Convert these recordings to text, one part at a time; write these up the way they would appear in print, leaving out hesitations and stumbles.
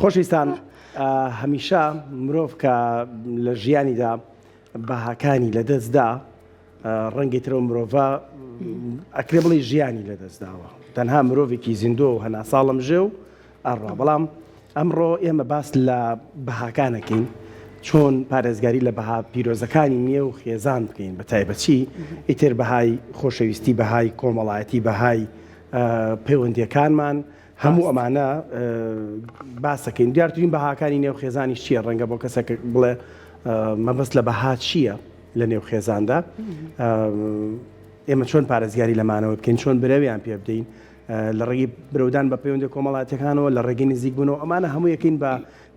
خۆشەویستان هەمیشە مرۆڤ کە لە ژیانیدا بەهاکانی لەدەستدا ڕەنگی ترەوە مرۆڤە ئەکرێ بڵێ ژیانی لەدەستداوە تەنها مرۆڤێکی زیندۆ و هەناساڵم ژێ و ئەڕوا بەڵام ئەمڕۆ ئێمە باس لە بەهاکانەکەین چۆن پارێزگاری لە بەها پیرۆزەکانی نێو خێزان بکەین بە تایبەتی ئیتر بەهای خۆشەویستی بەهای کۆمەڵایەتی بەهای پەیوەندیەکانمان هەموو ئەمانە باسەکەین دیارترین بەهاکانی نێو خێزانیش چییە ڕەنگە بۆ کەسێک بڵێ مەبەست لە بەها چییە لە نێو خێزاندا ئێمە چۆن پارێزگاری لەمانەوە بکەین چۆن برەویان پێ بدەین لە ڕێگەی برەودان بە پەیوەندی کۆمەڵاتەکانەوە لە ڕێگەی نزیک بوونەوە ئەمانە هەموو یەکەین بە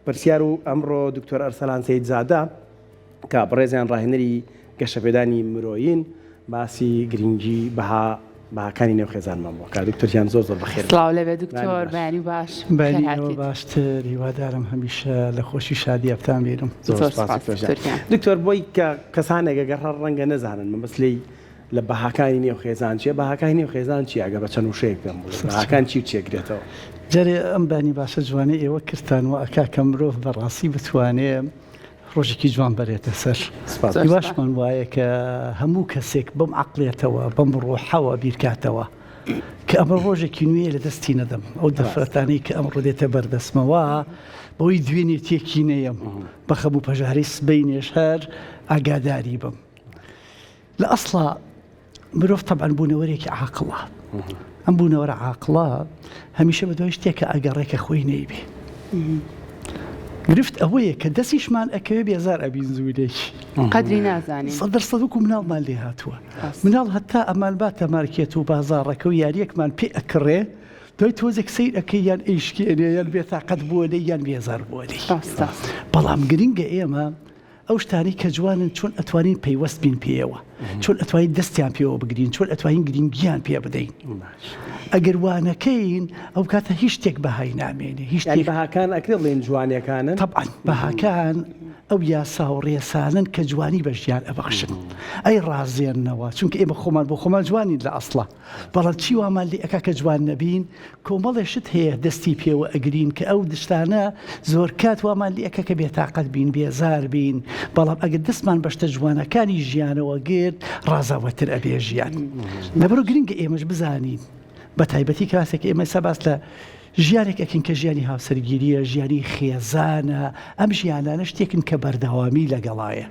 پرسیار و ئەمڕۆ دکتۆر ئەرسەلان سەیدزادە کە بەڕێزیان ڕاهێنەری گەشەپێدانی مرۆیین باسی گرنگی بەها بەهاکانی نێو خێزانمان بۆ کات دکتۆر گیان زۆر زۆر بەخێر سڵاو لەبێ دکتۆر بەیانی باش بەیانی ئێوە باشتر هیوادارم هەمیشە لە خۆشی شادی ئەبتان بینم زۆر سپاس دکتۆر گیان دکتۆر بۆی کە کەسانێک گەر هەر ڕەنگە نەزانن مەبەست لێی لە بەهاکانی نێو خێزان چیە بەهاکانی نێو خێزان چیە ئەگەر بە چەند وشەیەک پێم بڵێ بەهاکان چی و چی ئەگرێتەوە؟ جارێ ئەم بانی باشە جوانەی ئێوە کردتان وا ئەکا کە مرۆڤ بەڕاستی بتوانێ ڕۆژێکی جوان بەرێتە سەر. هیواشمان وایە کە هەموو کەسێک بەم عەقڵیەتەوە، بەم ڕۆحەوە بیرکاتەوە کە ئەمە ڕۆژێکی نوێیە لە دەستی نەدەم. ئەو دەرفەتانەی کە ئەمڕۆ دێتە بەردەستمەوە بەوەی دوێنێ تێکی نەیەم، بە خەم و پەژارەی سبەینێش هەر ئاگاداری بم. لە ئەسڵا مرۆڤ تەبعەن بوونەوەرێکی عاقڵە. ئەم بوونەوەرە عاقڵە هەمیشە بە دوای شتێکە ئەگەڕێ کە خۆی نەیبێ. گرفت ئەوەیە کە دەستیشمان ئەکەوێ بێزار ئەبین زوو لێکی. قەدری نازانین. سەدر سەد وەکو مناڵمان لێ هاتووە. مناڵ هەتا ئەمان باتە مارکێت و بازاڕەکە و یاریەکمان پێ ئەکڕێ دوای تۆزێک سەیر ئەکەی یان ئەیشکێنێ یان بێتاقەت بووە لێی یان بێزار بووە لێی. بەڵام گرنگە ئێمە ئەو شتانەی کە جوانن چۆن ئەتوانین پەیوەست بین پێیەوە چۆن ئەتوانین دەستیان پێوە بگرین چۆن ئەتوانین گرنگیان پێ بدەین ئەگەر وانەکەین ئەو کاتە هیچ شتێک بەهای نامێنێ هیچ شتێک بەهاکان ئەکرێ بڵێن جوانیەکانن تەبعەن بەهاکان ئەو یاسا و ڕێسانن کە جوانی بە ژیان ئەبەخشن ئەی ڕازێننەوە چونکە ئێمە خۆمان بۆ خۆمان جوانین لە ئەسڵا بەڵام چی وامان لێ ئەکا کە جوان نەبین؟ کۆمەڵێ شت هەیە دەستی پێوە ئەگرین کە ئەو شتانە زۆرکات وامان لێ ئەکا کە بێتاقەت بین، بێزار بین، بەڵام ئەگەر دەستمان بە شتە جوانەکانی ژیانەوە گرت ڕازاوەتر ئەبێ ژیان. لەبەرئەوە گرنگە ئێمەش بزانین بە تایبەتی کاتێک ئێمە ئێستا باس لە ژیانێک ئەکەین کە ژیانی هاوسەرگیرییە، ژیانی خێزانە، ئەم ژیانانە شتێکن کە بەردەوامی لەگەڵایە.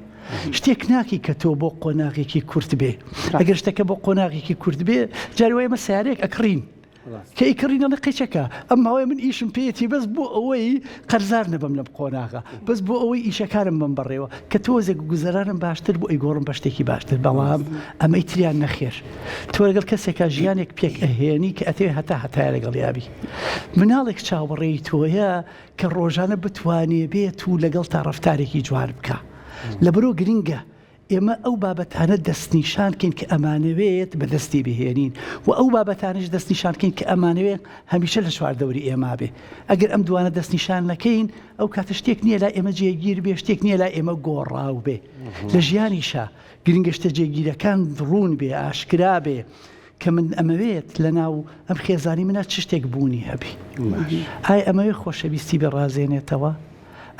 شتێک ناکەی کە تۆ بۆ قۆناغێکی کورت بێ. ئەگەر شتەکە بۆ قۆناغێکی کورت بێ، جاری وایە ئێمە سەیارەیەک ئەکڕین. کە ئەیکڕین ئەڵێ قیچەکە ئەم ماوەیە من ئیشم پێیەتی بەس بۆ ئەوەی قەرزار نەبم لەم قۆناغە، بەس بۆ ئەوەی ئیشەکانم بەم بەڕێوە، کە تۆزێک گوزەرانم باشتر بوو ئەیگۆڕم بە شتێکی باشتر، بەڵام ئەمەی تریان نەخێر. تۆ لەگەڵ کەسێکا ژیانێک پێک ئەهێنی کە ئەتەوێ هەتا هەتایە لەگەڵیا بی. مناڵێک چاوەڕێی تۆیە کە ڕۆژانە بتوانێ بێت و لەگەڵتا ڕەفتارێکی جوان بکا. لەبەرئەوە گرنگە ئێمە ئەو بابەتانە دەستنیشان کەین کە ئەمانەوێت بەدەستی بهێنین و ئەو بابەتانەش دەستنیشان کەین کە ئەمانەوێت هەمیشە لە چواردەوری ئێمە بێ. ئەگەر ئەم دوانە دەستنیشان نەکەین ئەو کاتە شتێک نییە لای ئێمە جێگیر بێ، شتێک نییە لای ئێمە گۆڕاو بێ. لە ژیانیشا گرنگە شتە جێگیرەکان ڕوون بێ، ئاشکرا بێ کە من ئەمەوێت لەناو ئەم خێزانی منە چ شتێک بوونی هەبێ. ئایا ئەمەوێ خۆشەویستی بێ ڕازێنێتەوە؟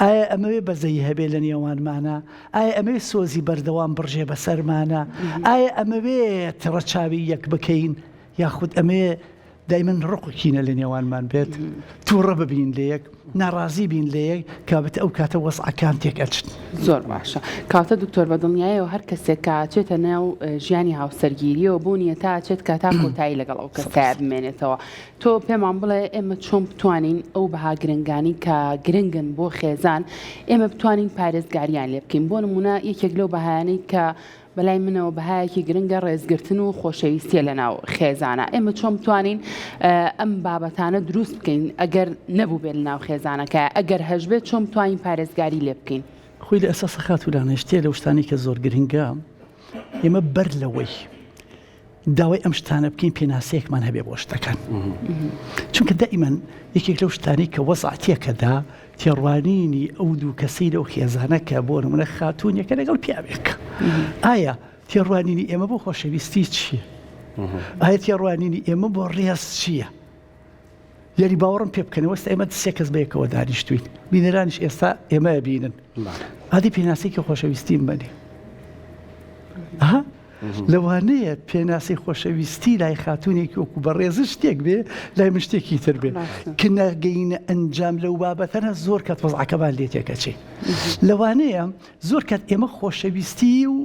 ئایا ئەمەوێ بەزەیی هەبێ لە نێوانمانا؟ ئایا ئەمەوێ سۆزی بەردەوام بڕژێ بەسەرمانا؟ ئایا ئەمەوێت ڕەچاوی یەک بکەین یاخود ئەمەوێ دایمەن ڕق و کینە لە نێوانمان بێت، تووڕە ببین لە یەک، ناڕازی بین لە یەک، کەوابێت ئەو کاتە وەزعەکان تێک ئەچن. زۆر باشە کاکە دکتۆر بە دڵنیایەوە هەر کەسێک کە ئەچێتە ناو ژیانی هاوسەرگیریەوە بۆ نیە تا ئەچێت کە تا کۆتایی لەگەڵ ئەو کەسەیا بمێنێتەوە تۆ پێمان بڵێ ئێمە چۆن بتوانین ئەو بەها گرنگانی کە گرنگن بۆ خێزان ئێمە بتوانین پارێزگاریان لێ بکەین بۆ نمونە یەکێک لەو بەهایانەی کە بەلای منەوە بەهایەکی گرنگە ڕێزگرتن و خۆشەویستیە لەناو خێزانە ئێمە چۆن بتوانین ئەم بابەتانە دروست بکەین ئەگەر نەبووبێت لەناو خێزانەکە ئەگەر هەشبێت چۆن بتوانین پارێزگاری لێ بکەین؟ خۆی لە ئەساسە خاتوو لانە شتێ لەو شتانەی کە زۆر گرنگە ئێمە بەر لەوەی داوای ئەم شتانە بکەین پێناسەیەکمان هەبێ بۆ شتەکان چونکە دائیمەن یەکێک لەو شتانەی کە وەزع تێکەدا تێڕوانینی ئەو دوو کەسەی لەو خێزانە کە بۆ نمونە خاتوونێکە لەگەڵ پیاوێک ئایا تێڕوانینی ئێمە بۆ خۆشەویستی چییە؟ ئایا تێڕوانینی ئێمە بۆ ڕێز چییە؟ یاری باوەڕم پێ بکەن وەستا ئێمە سێ کەس بەیەکەوە دانیشتوین بینەرانیش ئێستا ئێمە بینن ئادی پێناسێکی خۆشەویستیم بەنێ ها لەوانەیە پێناسی خۆشەویستی لای خاتونێکی وەکو بەڕێز شتێک بێ لای من شتێکی تر بێ کە ناگەینە ئەنجام لەو بابەتەنە زۆر کات وەزعەکەمان لێ تێکەچێ لەوانەیە زۆر کات ئێمە خۆشەویستی و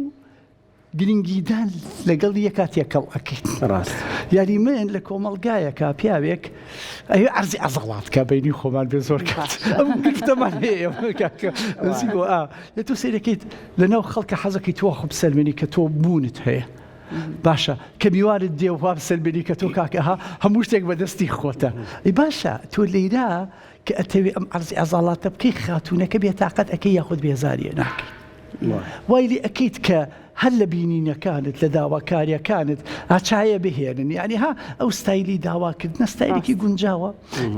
گرنگیدان لەگەڵ یەکا تێکەڵ ئەکەین. ڕاست. یانی من لە کۆمەڵگایەکا پیاوێک ئەوێ عەرزی عەزەڵات کا بەینی خۆمان بێ زۆر کات ئەم گرفتەمان هەیە ئێمە کاکە نزیکەوە ئا لە تۆ سەیرەکەیت لەناو خەڵکە حەزەکەی تۆ خۆ بسەلمێنی کە تۆ بوونت هەیە باشە کە میوانت دێ وا بسەلمێنی کە تۆ کاکە ها هەموو شتێک بەدەستی خۆتە ئەی باشە تۆ لەیرا کە ئەتەوێ ئەم عەرزی عەزاڵاتە بکەی خاتوونەکە بێتاقەت ئەکەی یاخود بێزاریە ناکەی وای لێ ئەکەیت کە هەر لە بینینەکانت لە داواکاریەکانت ئاچایە بهێنن یعنی ها ئەو ستایلی داواکردنە ستایلێکی گونجاوە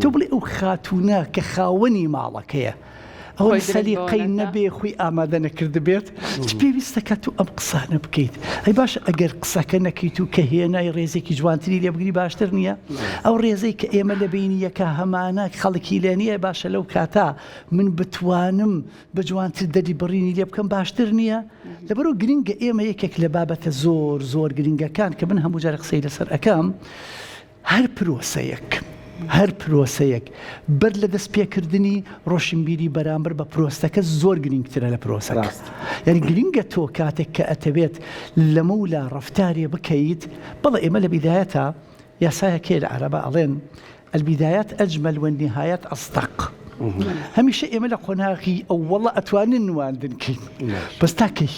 تۆ بڵێ ئەو خاتوونە کە خاوەنی ماڵەکەیە ئەوە سەلیقەی نەبێ خۆی ئامادە نەکردبێت چ پێویستە کە تو ئەم قسانە بکەیت ئەی باش ئەگەر قسەکە نەکەیت و کە هێنای ڕێزێکی جوانتری لێ بگری باشتر نییە ئەو ڕێزەی کە ئێمە لە بینی یەکە هەمانە خەڵکی لێ نییە باشە لەو کاتا من بتوانم بە جوانتر دەری بڕینی لێ بکەم باشتر نییە؟ لەبەرئەوە گرنگە ئێمە یەکێک لە بابەتە زۆر زۆر گرنگەکان کە من هەموو جارێک قسەی لەسەر ئەکەم هەر پرۆسەیەک هەر پرۆسەیەک بەر لە دەست پێکردنی ڕۆشنبیری بەرامبەر بە پرۆسەکە زۆر گرنگترە لە پرۆسەکە یعنی گرنگە تۆ کاتێک کە ئەتەوێت لەمەولا ڕەفتارێ بکەیت بەڵێ ئێمە لە بیدایەتە یاسایەک هەیە لە عەرەبا ئەڵێن، البدایات اجمل والنهایات اصدق، هەمیشە ئێمە لە قۆناغی ئەوەڵە ئەتوانین نواندن کەین بەس تا کەی؟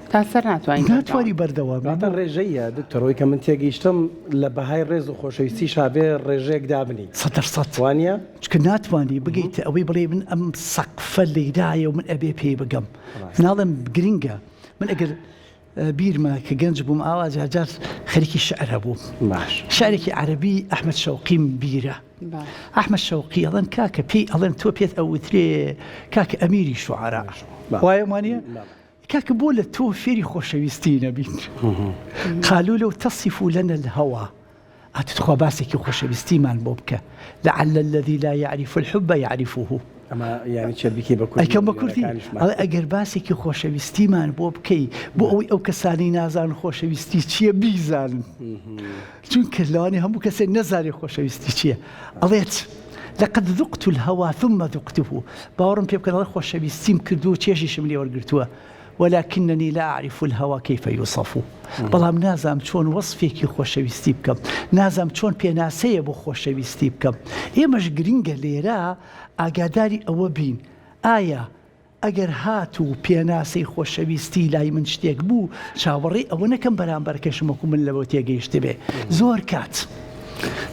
تا سەر ناتوانین ناتوانی بەردەوام واتە ڕێژەیە دکتۆر ئەوەی کە من تێگەیشتم لە بەهای ڕێز و خۆشەویستی شابێ ڕێژەیەک دابنی سەدەر سەد وانە چونکە ناتوانی بگەیتە ئەوەی بڵێ من ئەم سەقفە لەیرایە و من ئەبێ پێی بگەم ناڵێم گرنگە من ئەگەر بیرمە کە گەنج بووم ئاوا جارجار خەریکی شعر هەبووم باش شعرێکی عەرەبی ئەحمەد شەوقیم بیرە ئەحمەد شەوقی ئەڵێن کاکە پێی ئەڵێن تۆ پێت ئەوترێ کاکە ئەمیری شوعرا وایە وانە کاکە بۆ لە تۆ فێری خۆشەویستی نەبین قالوا لو تصف لنا الهوى ئەتو تخوا باسێکی خۆشەویستیمان بۆ بکە لعل الذی لا یعرف الحب یعرفه. ئەمە یانی چیە بیکەی بە کوردی ئەیکەم بە کوردی ئەڵێ ئەگەر باسێکی خۆشەویستیمان بۆ بکەی بۆ ئەوەی ئەو کەسانی نازان خۆشەویستی چییە بیزانن چونکە لەوانی هەموو کەسێک نەزانێ خۆشەویستی چییە ئەڵێت لقد ذقت الهوى ثم ذقته باوەڕم پێ بکەن ئەڵێ خۆشەویستیم کردووە چێژیشم لێ وەرگرتووە ولکننی لا اعرف الهوی کیف یوصف بەڵام نازانم چۆن وەسفێکی خۆشەویستی بکەم، نازانم چۆن پێناسەیە بۆ خۆشەویستی بکەم. ئێمەش گرنگە لێرە ئاگاداری ئەوە بین ئایا ئەگەر هاتوو پێناسەی خۆشەویستی لای من شتێک بوو، چاوەڕێی ئەوە نەکەم بەرامبەرەکەشم وەکو من لەوە تێگەیشتبێ. زۆر کات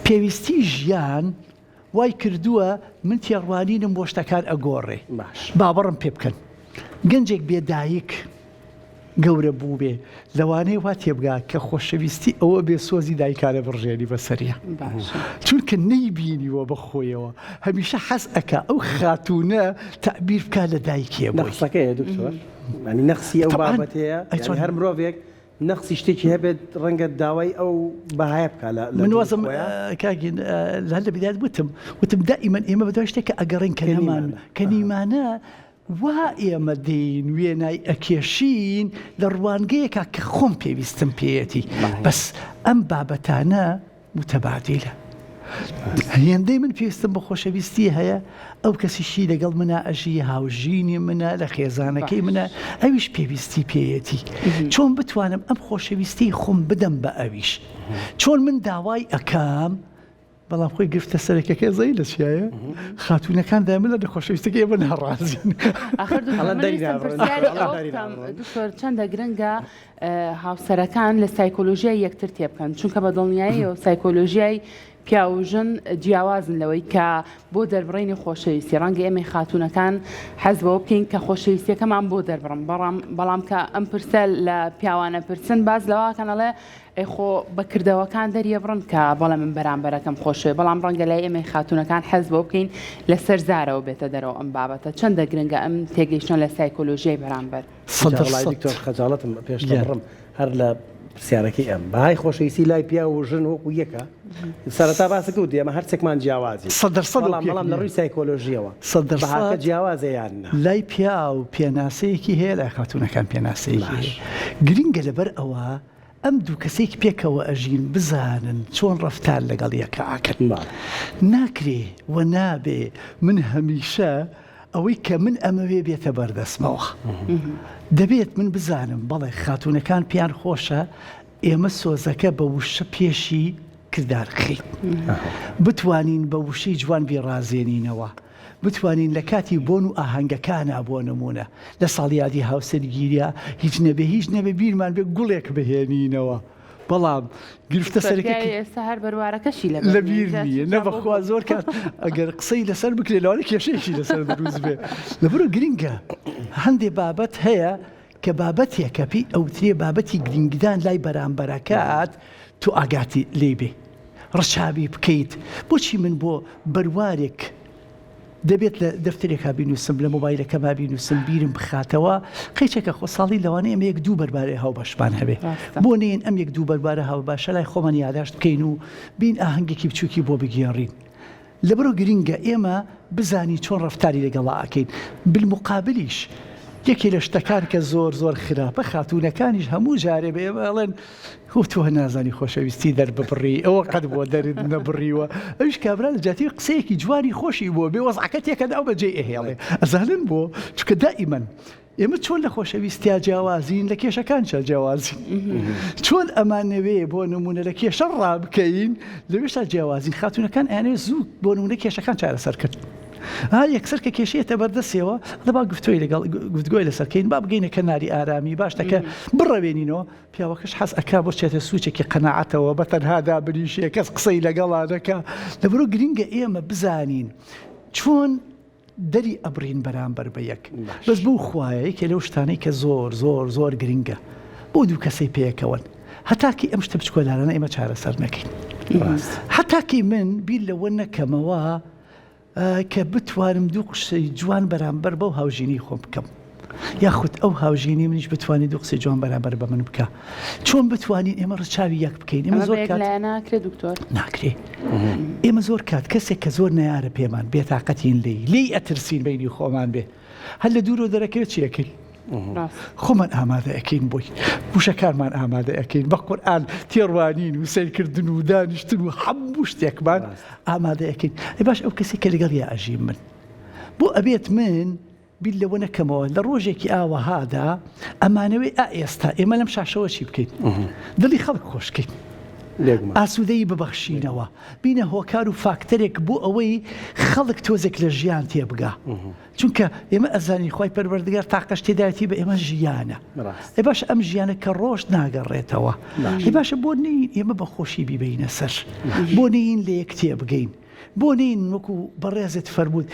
پێویستی ژیان وای کردووە من تێڕوانینم بۆ شتەکان ئەگۆڕێ. باوەڕم پێ بکەن گەنجێک بێ دایک گەورە بووبێ لەوانەیە وا تێبگا کە خۆشەویستی ئەوە بێ سۆزی دایکانە بڕژێنی بەسەریا چونکە نەیبینیوە بە خۆیەوە هەمیشە حەز ئەکا ئەو خاتوونە تەعبیر بکا لە دایکێ بۆی. نەخسەکەیە دکتۆر یانی نەخسی ئەو بابەتەیە یانی هەر مرۆڤێک نەقسی شتێکی هەبێت ڕەنگە داوای ئەو بەهایە بکا لە من وازم کاک هەر لە بدایەت وتم وتم دائیمەن ئێمە بەدوای شتێک کە ئەگەڕێن کە نەمان کە نیمانە وا ئێمە دێین وێنای ئەکێشین لە ڕوانگەیەکا کە خۆم پێویستم پێیەتی بەس ئەم بابەتانە متبادلە هێندەی من پێویستم بە خۆشەویستی هەیە ئەو کەسیشی لەگەڵ منا ئەژی هاوژینی منە لە خێزانەکەی منە ئەویش پێویستی پێیەتی چۆن بتوانم ئەم خۆشەویستی خۆم بدەم بە ئەویش چۆن من داوای ئەکام بەڵام خۆی گرفتە سەرەکەکە زەی لە چیایە خاتونەکان دایمە لە خۆشەویستەکە ئێمە ناڕازین دکتۆر چەندە گرنگە هاوسەرەکان لە سایکۆلۆژیای یەکتر تێبکەن، چونکە بە دڵنیاییەوە سایکۆلۆژیای پیاو و ژن جیاوازن لەوەی کە بۆ دەربڕینی خۆشەویستی ڕەنگە ئێمەی خاتوونەکان حەز بەوە بکەین کە خۆشەویستیەکەمان بۆ دەربڕن بەڵام بەڵام کە ئەم پرسە لە پیاوانە پرسن باز لەواکەن ئەڵێ ئەی خۆ بە کردەوەکان دەریەبڕن کە بەڵێ من بەرامبەرەکەم خۆشەوێ بەڵام ڕەنگە لای ئێمەی خاتوونەکان حەز بەوە بکەین لەسەر زارەوە بێتە دەرەوە ئەم بابەتە چەندە گرنگە ئەم تێگەیشتنە لە سایکۆلۆژیای بەرامبەر. وەڵای دکتۆر خەجاڵەتم پێش دەبڕم هەر لە. پرسیارەکەی ئەم بەهای خۆشەویستی لای پیاو و ژن وەکو یەکە؟ سەرەتا باست کرد ئێمە هەرچێکمان جیاوازین 100% بەڵام بەڵام لە ڕووی سایکۆلۆژیەوە 100% بەهاکە جیاوازە یان نا؟ لای پیاو پێناسەیەکی هەیە لای خاتوونەکان پێناسەیەکی هەیە گرنگە لەبەر ئەوە ئەم دوو کەسەی پێکەوە ئەژین بزانن چۆن ڕەفتار لەگەڵ یەکا ئەکەن ناکرێ و نابێ من هەمیشە ئەوەی کە من ئەمەوێ بێتە بەردەستمەوە دەبێت من بزانم بەڵێ خاتوونەکان پێیان خۆشە ئێمە سۆزەکە بە وشە پێشی کردار خەین بتوانین بە وشەی جوان بیڕازێنینەوە بتوانین لە کاتی بۆن و ئاهەنگەکانا بۆ نموونە لە ساڵیادی هاوسەرگیریا هیچ نەبێ هیچ نەبێ بیرمان بێ گوڵێک بهێنینەوە بەڵام گرفتە سەرەکیەکە ئێستا هەر بەروارەکەشی لە بیر نییە نە بەخوا زۆر کات ئەگەر قسەی لەسەر بکرێ لەوانە کێشەیەکی لەسەر دروست بێ لەبەرو گرنگە هەندێ بابەت هەیە کە بابەتێکە پێی ئەوترێ بابەتی گرنگیدان لای بەرامبەرەکەت تۆ ئاگاتی لێی بێ ڕچاوی بکەیت بۆچی من بۆ بەروارێک دەبێت لە دەفتەرێکا بینوسم لە مۆبایلەکەما بینوسم بیرم بخاتەوە قەیچەکە خۆ ساڵی لەوانەیە ئێمە یەک دوو بەربارەی هاوبەشمان هەبێ بۆ نەیەن ئەم یەک دوو بەربارە هاوباشە لای خۆمان یاداشت بکەین و بین ئاهەنگێکی بچووکی بۆ بگێڕین لەبەرئەوە گرنگە ئێمە بزانین چۆن ڕەفتاری لەگەڵا ئەکەین، بالمقابلیش یەکێ لە شتەکان کە زۆر زۆر خراپە خاتوونەکانیش هەموو جارێ بە ئێمە ئەڵێن هۆ تۆ نازانی خۆشەویستی دەرببڕی ئەوە قەت بۆ دەرت نەبڕیوە ئەویش کابرا لە جیاتی قسەیەکی جوانی خۆشی بۆ بێ وەزعەکە تێکەدا ئەو بەجێی ئەهێڵێ ئەزانن بۆ چونکە دائیمەن ئێمە چۆن لە خۆشەویستیا جیاوازین لە کێشەکانشا جیاوازین چۆن ئەمانەوێ بۆ نمونە لە کێشە ڕابکەین لەوێشا جیاوازین خاتونەکان ئەیانەوێ زوو بۆ نمونە کێشەکان چارەسەر کرد ها یەکسەر کە کێشەیەتە بەردەسیەوە دەبا گفتوی لەگەڵ گفتگۆی لەسەرکەین با بگەینە کەناری ئارامی باش دەکە بڕەوێنینەوە پیاوەکەش حەز ئەکا بچێتە سوچێکی قەناعەتەوە بە تەنها دابنیشێ کەس قسەی لەگەڵا نەکا لەبەرو گرنگە ئێمە بزانین چۆن دەری ئەبڕین بەرامبەر بە یەک بەس بەو خوایە یەکێ لەو شتانەی کە زۆر زۆر زۆر گرنگە بۆ دوو کەسەی پێکەوەن هەتاکی ئەم شتە بچکۆلانە ئێمە چارەسەر نەکەین هەتاکی من بیر لەوە نەکەمەوە کە بتوانم دوو قسەی جوان بەرامبەر بەو هاوژینی خۆم بکەم یاخود ئەو هاوژینی منیش بتوانێت دوو قسەی جوان بەرامبەر بە من بکا چۆن بتوانین ئێمە ڕچاوی یەک بکەین ئێمە زۆر کات ناکرێت دکتۆر ناکرێ ئێمە زۆر کات کەسێک کە زۆر نەیارە پێمان بێتاقەتین لێی لێی ئەترسین بینی خۆمان بێ هەر لە دوورەوە دەرەکەوێت چیەکەین خۆمان ئامادە ئەەکەین بۆی وشەکانمان ئامادە ئەەکەین بە قورآن تێڕوانین و سەیرکردن و دانیشتن و هەموو شتێکمان ئامادە ئەەکەین ئەی باش ئەو کەسی کە لەگەڵ یا ئەژیم من بۆ ئەبێت من بیر لەوە نەکەمەوە لە ڕۆژێکی ئاوەهادا ئەمانەوێ ئا ئێستا ئێمە لەم شاشەوە چی بکەین دڵی خەڵک خۆش کەین ئاسوودەیی ببەخشینەوە بینە هۆکار و فاکتەرێک بۆ ئەوەی خەڵک تۆزێک لە ژیان تێبگا چونکە ئێمە ئەزانین خوای پەروەردگار تاقە شتێدایەتی بە ئێمە ژیانە ئێ باش ئەم ژیانە کە ڕۆژ ناگەڕێتەوە ئێ باشە بۆ نین ئێمە بە خۆشی بیبینە سەر بۆ نین لە یەک تێبگەین بۆ نین وەکو بەڕێزت فەرمووت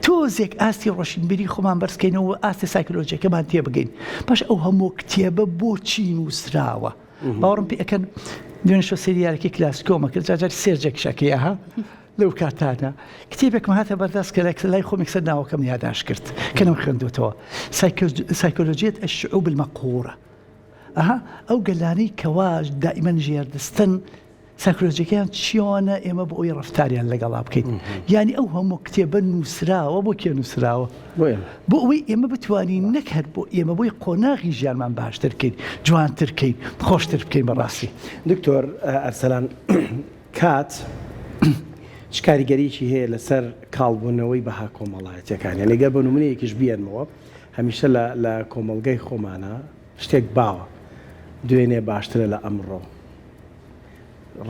تۆزێک ئاستی ڕۆشنبیری خۆمان بەرزکەینەوە و ئاستی سایکۆلۆژیەکەمان تێبگەین باش ئەو هەموو کتێبە بۆچی نووسراوە باوەڕم پێ ئەکەن دوێنێ شەو سەیری یاریەکەی کلاسیکۆمە کرد جار جار سێرجێکیش ئەکەی ئەها لەو کاتانە کتێبێکم هاتە بەردەست کە لای خۆم یەکسەر ناوەکەم یاداش کرد کە نەم خوێندوتەوە سایکۆلۆژیەت الشعوب المقهورە ئەها ئەو گەلانەی کەوا دائیمەن ژێردەستن سایکۆلۆژیەکەیان چۆنە ئێمە بۆ ئەوی ڕەفتاریان لەگەڵا بکەین یانی ئەو هەموو کتێبە نووسراوە بۆ کێ نووسراوە بۆ ئەوەی ئێمە بتوانین نەک هەر بۆ ئێمە بۆی قۆناغی ژیانمان باشتر بکەین جوانتر بکەین خۆشتر بکەین بەڕاستی دکتۆر ئەرسەلان کات چ کاریگەریی هەیە لەسەر کاڵبوونەوەی بەها کۆمەڵایەتیەکان یعنی گەر بە نمونەیەکیش بیێنمەوە هەمیشە لە لە کۆمەڵگەی خۆمانە شتێک باوە دوێنێ باشترە لە ئەمڕۆ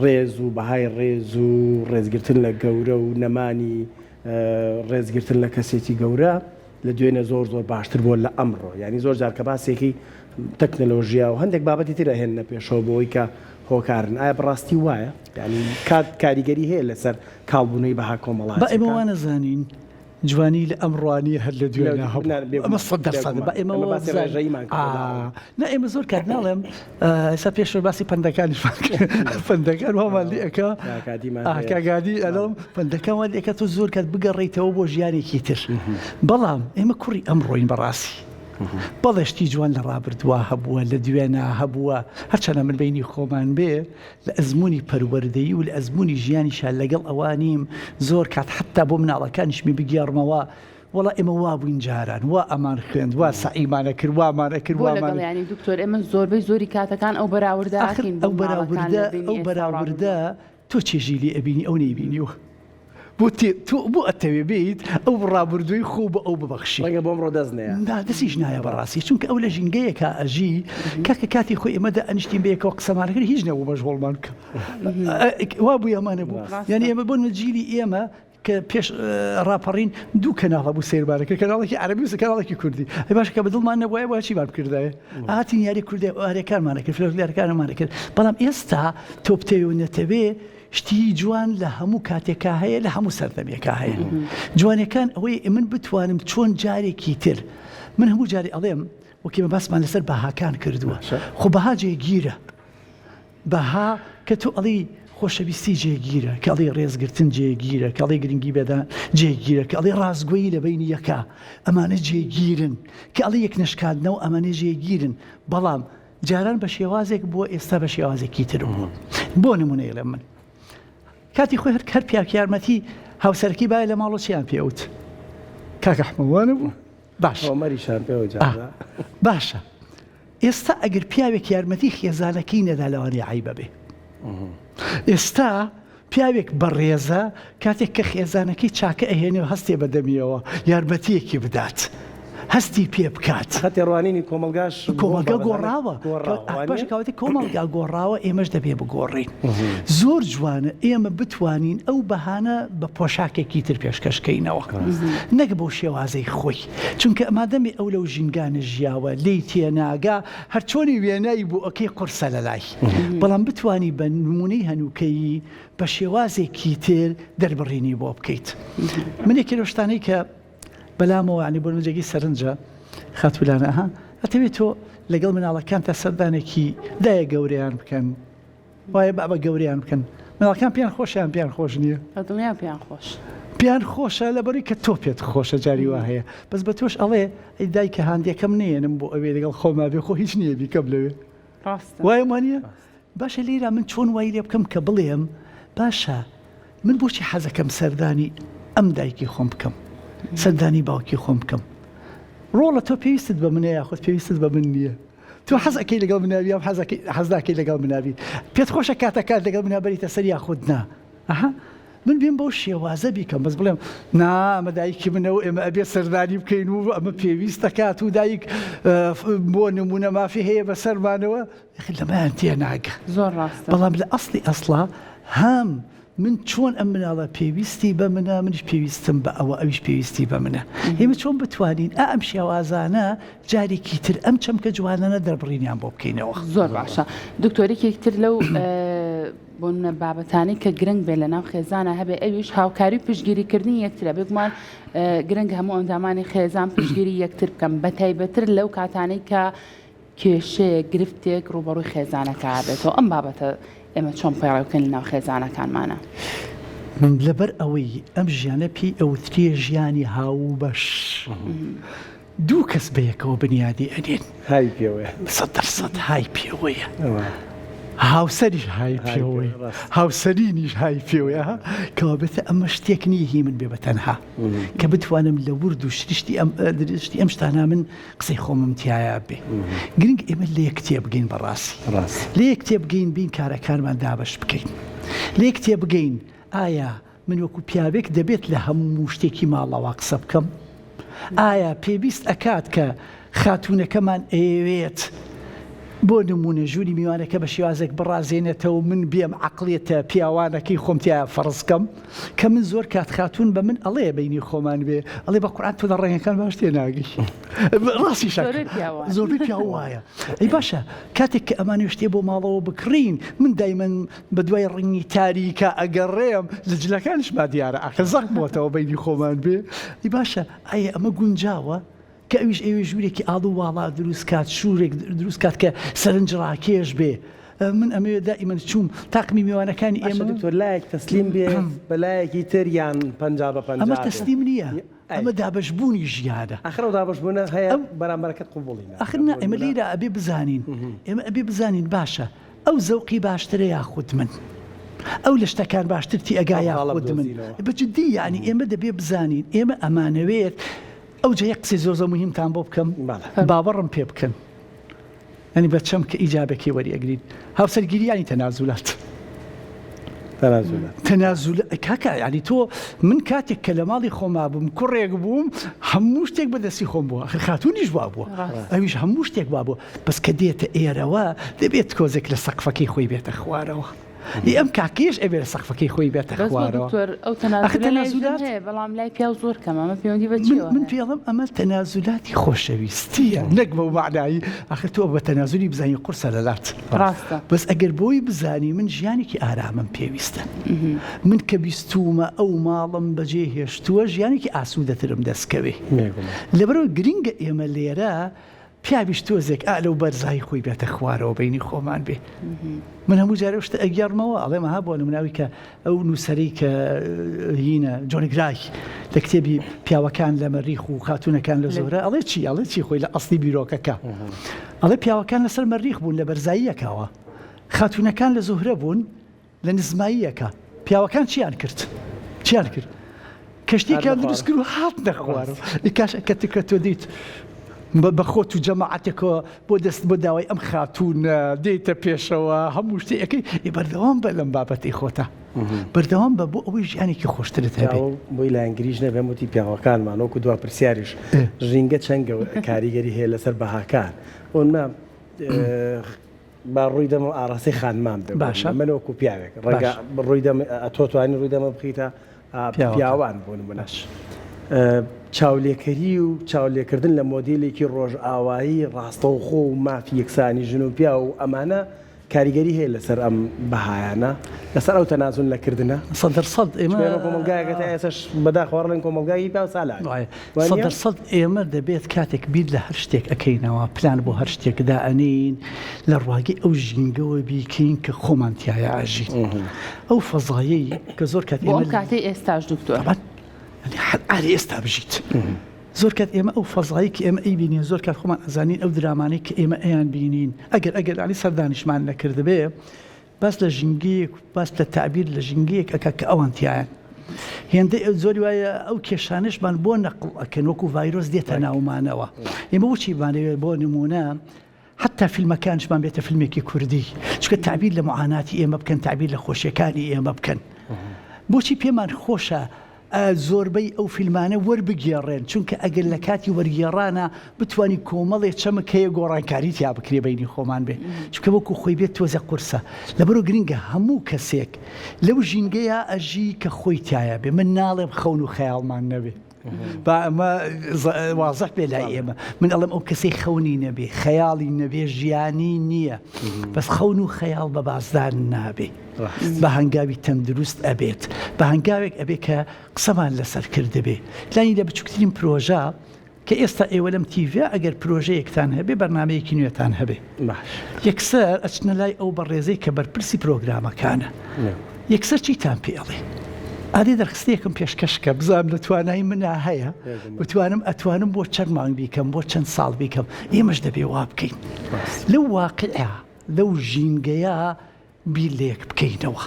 ڕێز و بەهای ڕێز و ڕێزگرتن لە گەورە و نەمانی ڕێزگرتن لە کەسێکی گەورە لە دوێنێ زۆر زۆر باشتر بووە لە ئەمڕۆ یعنی زۆر جار کە باسێکی تەکنەلۆژیا و هەندێک بابەتی تر ئەهێننە پێشەوە بۆی کە هۆکارن ئایا بەڕاستی وایە یعنی کات کاریگەری هەیە لەسەر کاڵبوونەوەی بەها کۆمەڵایەتیەکان؟ با ئێمە وانەزانین جوانی لە ئەمڕۆ نییە هەر لە دوێنێ هەبوو ئەمە 100% با ئێمە باسی ڕێژەییمان کردووە. نا ئێمە زۆر کات ناڵێم ئێستا پێشتر باسی پەندەکانیشمان کرد پەندەکان وامان لێ ئەکا کاگادی ئەلۆم پەندەکان وان لێ ئەکا تۆ زۆر کات بگەڕێیتەوە بۆ ژیانێکی تر بەڵام ئێمە کوڕی ئەمڕۆین بەڕاستی. بەڵێ شتی جوان لە ڕابردووا هەبووە، لە دوێنا هەبووە، هەرچەندە من بەینی خۆمان بێ لە ئەزموونی پەروەردەیی و لە ئەزموونی ژیانیشا لەگەڵ ئەوە نیم زۆر کات حەتتا بۆ مناڵەکانیشمی بگێڕمەوە وەڵا ئێمە وا بووین جاران، وا ئەمان خوێند، وا سەعیمان ئەکرد، وامان ئەکرد، بۆ وامان لەگەڵ یانی دکتۆر ئێمە زۆربەی زۆری کاتەکان ئەو بەراوردە ئاخر ئەکەین بۆ ئەو مناڵەکان بەراوردە لە بەینی ئەو ئێستا و بەراوردە ڕابردوو. تۆ چێژی لێ ئەبینی ئەو نەیبینیوە. بۆ تێ تۆ بۆ ئەتەوێ بێیت ئەو ڕابردووی خۆو بە ئەو ببەخشی؟ ڕەنگە بۆ ئەمڕۆ دەست نەیە. نا دەستیش نایە بەڕاستی چونکە ئەو لە ژینگەیەکا ئەژی کاکە کاتی خۆی ئێمە دائەنیشتین بەیەکەوە قسەمان ئەکرد هیچ نەبوو مەشغوڵمان بکا وا بوو یان نەبوو یانی ئێمە بۆ نموونە جیلی ئێمە کە پێش ڕاپەڕین دوو کەناڵ هەبوو سەیرمان ئەکرد کەناڵێکی عەرەبی و کەناڵێکی کوردی ئەی باشە کە بە دڵمان نەبوایە بۆ چیمان بکردایە هاتین یاری کوردی ئارەکانمان ئەکرد فلۆکلارەکانمان ئەکرد بەڵام ئێستا تۆ بتەوێ و نەتەوێ شتی جوان لە هەموو کاتێکا هەیە لە هەموو سەردەمێکا هەیە جوانەکان ئەوەی من بتوانم چۆن جارێکی تر من هەموو جاری ئەڵێم وەکی مە باسمان لەسەر بەهاکان کردووە خۆ بەها جێگیرە بەها کە تۆ ئەڵی خۆشەویستی جێگیرە کە ئەڵی ڕێزگرتن جێگیرە کە ئەڵی گرنگی بێدان جێگیرە کە ئەڵی ڕاستگۆیی لە بینی یەکە ئەمانە جێگیرن کە ئەڵی یەک نەشکاندنەوە ئەمانە جێگیرن بەڵام جاران بە شێوازێک بووە ئێستا بە شێوازێکی تر بووە بۆ نمونە ئەڵێم من کاتی خۆی هەر هەر پیاک یارمەتی هاوسەرەکەی باە لە ماڵۆ چیان پێوت کاکە ئەحمەد وانە بوو باش هۆمەریشان پێوە جارە باشە ئێستا ئەگەر پیاوێک یارمەتی خێزانەکەی نەدا لەوانەیە عیبە بێ ئێستا پیاوێک بەڕێزە کاتێک کە خێزانەکەی چاکە ئەهێنێ و هەستێ بە دەمیەوە یارمەتیەکی بدات هەستی پێ بکات. ئەخە تێڕوانینی کۆمەڵگاش بۆ ئەم کۆمەڵگا بابەتانە گۆڕاوە گۆڕاوە باشە وانیە؟ کەواتە کۆمەڵگا گۆڕاوە ئێمەش دەبێ بگۆڕین زۆر جوانە ئێمە بتوانین ئەو بەهانە بە پۆشاکێکی تر پێشکەش کەینەوە نەک بەو شێوازەی خۆی چونکە مادەمێ ئەو لەو ژینگانە ژیاوە لێی تێناگا هەرچۆنی وێنای بۆ ئەکەی قورسە لەلای بەڵام بتوانی بە نمونەی هەنووکەیی بە شێوازێکی تر دەربڕینی بۆ بکەیت من یەکێ لەو شتانەی کە بەلامەوە ینی بۆ من جێگەی سەرنجە خاتولانە ئەها ئەتەوێت تۆ لەگەڵ مناڵەکان تا سەردانێکی دایە گەورەیان بکەن وایە بابە گەوریان بکەن مناڵەکان پێیان خۆشیان پێیان خۆش نییە دڵنیا پێیان خۆش پێیان خۆشە لەبەری کە تۆ پێت خۆشە جاری وا هەیە بەس بە تۆش ئەڵێ ئەی دایکە هاندەکەم نێنم بۆ ئەوێ لەگەڵ خۆما بێ خۆ هیچ نییە بیکەم لەوێ ڕاستە وایە وانە باشە لێرە من چۆن وای لێ بکەم کە بڵێم باشە من بۆچی حەزەکەم سەردانی ئەم دایکی خۆم بکەم سەردانی باوکی خۆم بکەم ڕۆڵە تۆ پێویستت بە منە یاخود پێویستت بە من نییە تۆ حەز ئەکەی لەگەڵ منابی یان حەز ئەکەی حەز ناکەی لەگەڵ منابی پێت خۆشە کاتەکات لەگەڵ منا بەریتە سەر یاخود نا ئەها من بێم بەو شێوازە بیکەم بەس بڵێم نا ئەمە دایکی منە و ئێمە ئەبێ سەردانی بکەین و ئەمە پێویست دەکات و دایک بۆ نمونە مافی هەیە بەسەرمانەوە لەمەیان تێناگە زۆر ڕاستە بەڵام لە ئەسڵی ئەسڵا هەم من چۆن ئەم مناڵە پێویستی بە منە منیش پێویستم بە ئەوە ئەویش پێویستی بە منە ئێمە چۆن بتوانین ئا ئەم شێوازانە جارێکی تر ئەم چەمکە جوانانە دەربڕینیان بۆ بکەینەوە. زۆر باشە دکتۆر یەکێک تر لەو بۆ نمونە بابەتانەی کە گرنگ بێت لە ناو خێزانە هەبێ ئەویش هاوکاری و پشتگیری کردنی یەکترە بێگومان گرنگ هەموو ئەندامانی خێزان پشتگیری یەکتر بکەن بە تایبەتر لەو کاتانەی کە کێشەیەک، گرفتێک ڕووبەڕووی خێزانەکە ئەبێتەوە، ئەم بابەتە ئێمە چۆن پەیڕەو بکەین لەناو خێزانەکانمانا؟ لەبەر ئەوەی ئەم ژیانە پێی ئەوترێ ژیانی هاوبەش، دوو کەس بەیەکەوە بنیادی ئەنێن. های پێوەیە. 100% های پێوەیە. هاوسەریش های پێوەیە. هاوسەرینیش های پێوەیە. کەوابێتە ئەمە شتێک نییە هی من بێ بە تەنها. کە بتوانم لە ورد و شرشتی ئەم درشتی ئەم شتانە من قسەی خۆمم تیایا بێ گرنگ ئێمە لە یەک تێبگەین بەڕاستی لە یەک تێبگەین بین کارەکانمان دابەش بکەین لە یەک تێبگەین ئایا من وەکو پیاوێک دەبێت لە هەموو شتێکی ماڵەوە قسە بکەم ئایا پێویست ئەکات کە خاتوونەکەمان ئەیەوێت بۆ نمونە ژووری میوانەکە بە شێوازێک بڕازێنێتەوە من بێم عەقڵیەتە پیاوانەکەی خۆم تیایا فەڕز کەم کە من زۆر کات خاتوون بە من ئەڵێ بەینی خۆمان بێ ئەڵێ بە قورئان تۆ لە ڕەنگەکان باش تێناگەی ڕاستیشە زۆربەی پیاوان. زۆربەی پیاو وایە ئەی باشە کاتێک کە ئەمانەوێ شتێ بۆ ماڵەوە بکڕین من دایمەن بە دوای ڕەنگی تاریکە ئەگەڕێم لە جلەکانیشما دیارە ئاخر زەق بۆتەوە بەینی خۆمان بێ ئەی باشە ئایا ئەمە گونجاوە کە ئەویش ئەیەوێ ژوورێکی ئاڵ و واڵا دروست کات، شوورێک دروست کات کە سەرنجڕاکێش بێ. من ئەمەوێ دائیمەن چووم تاقمی میوانەکانی باشە ئێمە. دکتۆر لایەک تەسلیم بێت بە لایەکی تر یان 50 بە 50 ئەمە بێت؟ تەسلیم نییە. ئەمە دابەشبوونی ژیانە. ئاخر ئەو دابەشبوونە هەیە بەرامبەرەکەت قبوڵی ناکات. ئاخر نا ئێمە لێرە ئەبێ بزانین ئێمە ئەبێ بزانین باشە ئەو زەوقی باشترە یاخود من ئەو لە شتەکان باشتر تێئەگا یاخود من بە جدی یانی ئێمە دەبێ بزانین ئێمە ئەمانەوێت ئەوجا یەک قسەی زۆر زۆر موهیمتان بۆ بکەم باوەڕم پێ بکەن یانی بە چەمکە ئیجابەکەی وەری ئەگرین هاوسەرگیری یانی تەنازولات تەنازول کاکە یانی تۆ من کاتێک کە لە ماڵی خۆما بووم کوڕێک بووم هەموو شتێک بەدەستی خۆم بووە آخر خاتونیش وا بووە ئەویش هەموو شتێک وا بووە بەس کە دێتە ئێرەوە دەبێت کۆزێک لە سەقفەکەی خۆی بێتە خوارەوە. ئی ئەم کاکەیەش ئەبێ لە سەقفەکەی خۆی بێتە بەس بۆ خوارەوە. دکتۆر ئەو ئەخ تەنازولە لای ژن تەنازولات هەیە بەڵام لای پیاو زۆر کەمە ئەمە پەیوەندی بە من چیەوە من هەیە؟ پێڵم ئەمە تەنازولاتی خۆشەویستیە نەک بەو مەعنایی ئەخر تۆ بە تەنازولی بزانی قورسە لەلات ڕاستە. بەس ئەگەر بۆی بزانی من ژیانێکی ئارامم پێویستە من کە بیستوومە ئەو ماڵم بەجێ هێشتووە ژیانێکی ئاسوودەترم دەست کەوێ بێگومان. لەبەرئەوە گرینگە ئێمە لێرە پیاویش تۆزێک ئا لەو بەرزایی خۆی بێتە خوارەوە بەینی خۆمان بێ من هەموو جارێ ئەو شتە ئەگێڕمەوە ئەڵێم ها بۆ نمونە ئەوی کە ئەو نووسەرەی کە هینە جۆن گرای لە کتێبی پیاوەکان لە مەریخ و خاتوونەکان لە زۆرە ئەڵێ چی ئەڵێ چی خۆی لە ئەسلی بیرۆکەکە ئەڵێ پیاوەکان لەسەر مەریخ بوون لە بەرزاییەکەوە خاتوونەکان لە زوهرە بوون لە نزماییەکە پیاوەکان چیان کرد؟ چیان کرد؟ کەشتیەکیان دروست کرد و هاتنە خوارەوە. ئی کاش کە کە تۆ دیت بە خۆت و جەماعەتێکەوە بۆ دەست بۆ داوای ئەم خاتوونە دێیتە پێشەوە هەموو شتێ ئەکەی ئی بەردەوام بە لەم بابەتەی خۆتا بەردەوام بە بۆ ئەوەی ژیانێکی خۆشترت هەبێ. پیاو بۆی لایەنگریش نەبێم وتی پیاوەکانمان وەکو دوا پرسیاریش ژینگە چەند کاریگەری هەیە لەسەر بەهاکان بۆ نمونە با ڕووی دەمم ئاڕاستەی خانمان بێ باشە. من وەکو پیاوێک ڕەنگە ڕووی دەم ئەتۆ توانی ڕووی دەمە بخیتە پیاوان بۆ نمونە چاولێکەری و چاولێکردن لە مۆدیلێکی ڕۆژئاوایی ڕاستەوخۆ و مافی یەکسانی ژن و پیاو و ئەمانە کاریگەری هەیە لەسەر ئەم بەهایانە لەسەر ئەو تەنازول نەکردنە سەدەر سەد ئێمە ئێمە کۆمەڵگایەکە تا ئێستاش بەداخەوە ڕڵێن کۆمەڵگایەکی پیاو سالار سەدەر سەد ئێمە دەبێت کاتێک بیر لە هەر شتێک ئەکەینەوە پلان بۆ هەر شتێک دائەنێین لە ڕوانگەی ئەو ژینگەوە بیکەین کە خۆمان تیایا ئەژین ئەو فەزایەی کە زۆر کات ئێمە کاتەی ئێستاش دکتۆر ئاری ئێستا بژیت زۆر کات ئێمە ئەو فەزایی کە ئێمە ئەیبینین زۆر کات خۆمان ئەزانین ئەو درامانەی کە ئێمە ئەیان بینین ئەگەر ئەگەر ئەنی سەردانیشمان نەکردبێ باس لە ژینگەیەک و باس لە تەعبیر لە ژینگەیەک ئەکا کە ئەوان تیایان. هێندەی ئەو زۆری وایە ئەو کێشانەشمان بۆ نەقڵ ئەکەن وەکو ڤایرۆس دێتە ناومانەوە. ئێمە بۆچی بمانەوێت بۆ نموونە حەتا فیلمەکانشمان بێتە فیلمێکی کوردی چونکە تەعبیر لە معاناتی ئێمە بکەن تەعبیر لە خۆشیەکانی ئێمە بکەن. بۆچی پێمان خۆشە زۆربەی ئەو فیلمانە وەربگێڕێن، چونکە ئەگەر لە کاتی وەرگێڕانا بتوانی کۆمەڵێ چەمک هەیە گۆڕانکاری تیا بکرێ بەینی خۆمان بێ، چونکە وەکو خۆی بێت تۆزێ قورسە، لەبەرئەوە گرنگە هەموو کەسێک لەو ژینگەیا ئەژی کە خۆی تیایا بێ، من ناڵێم خەون و خەیاڵمان نەبێ، با ئەمە وازح بێ لای ئێمە، من ئەڵێم ئەو کەسەی خەونی نەبێ، خەیاڵی نەبێ ژیانی نییە، بەس خەون و خەیاڵ بە بازدان نابێ. بە هەنگاوی تەندروست ئەبێت، بە هەنگاوێک ئەبێ کە قسەمان لەسەر کردبێ. لانی لە بچوکترین پرۆژە کە ئێستا ئێوە لەم تیڤە ئەگەر پرۆژەیەکتان هەبێ بەرنامەیەکی نوێتان هەبێ یەکسەر ئەچنە لای ئەو بەڕێزەی کە بەرپرسی پرۆگرامەکانە یەکسەر چیتان پێ ئەڵێ؟ ئادێ دەرخستەیەکم پێشکەش کە بزانم لە توانای منا هەیە بتوانم ئەتوانم بۆ چەند مانگ بیکەم بۆ چەند ساڵ بیکەم ئێمەش دەبێ وا بکەین لەو واقعە لەو ژینگەیە بیر لە یەک بکەینەوە،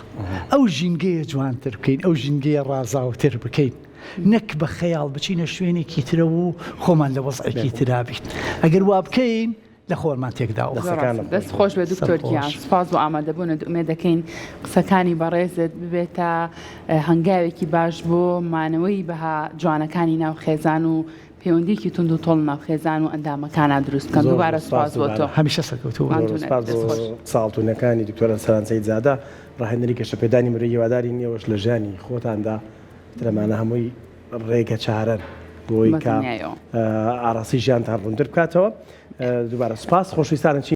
ئەو ژینگەیە جوانتر بکەین، ئەو ژینگەیە ڕازاوتر بکەین، نەک بە خەیاڵ بچینە شوێنێکی ترەوە و خۆمان لە وەزعێکی ترا بین. ئەگەر وا بکەین لە خۆمان تێکداوە. دەست خۆش بێت دکتۆر گیان، سوپاس بۆ ئامادەبوونت، ئومێد دەکەین قسەکانی بەڕێزت ببێتە هەنگاوێکی باش بۆ مانەوەی بەها جوانەکانی ناو خێزان و پەیوەندیەکی توند و تۆڵ ناو خێزان و ئەندامەکانا دروست بکەن دووبارە سوپاس بۆ تۆ. هەمیشە سەرکەوتوو بن. زۆر سوپاس بۆ قسە ئاڵتونەکانی دکتۆر ئەرسەلان سەیدزادە ڕاهێنەری گەشەپێدانی مرۆیی هیوادارین ئێوەش لە ژیانی خۆتاندا ترەمانە هەمووی ڕێگە چارەن بۆی کە ئاڕاستەی ژیانتان ڕوونتر بکاتەوە دووبارە سوپاس خۆشویستانم.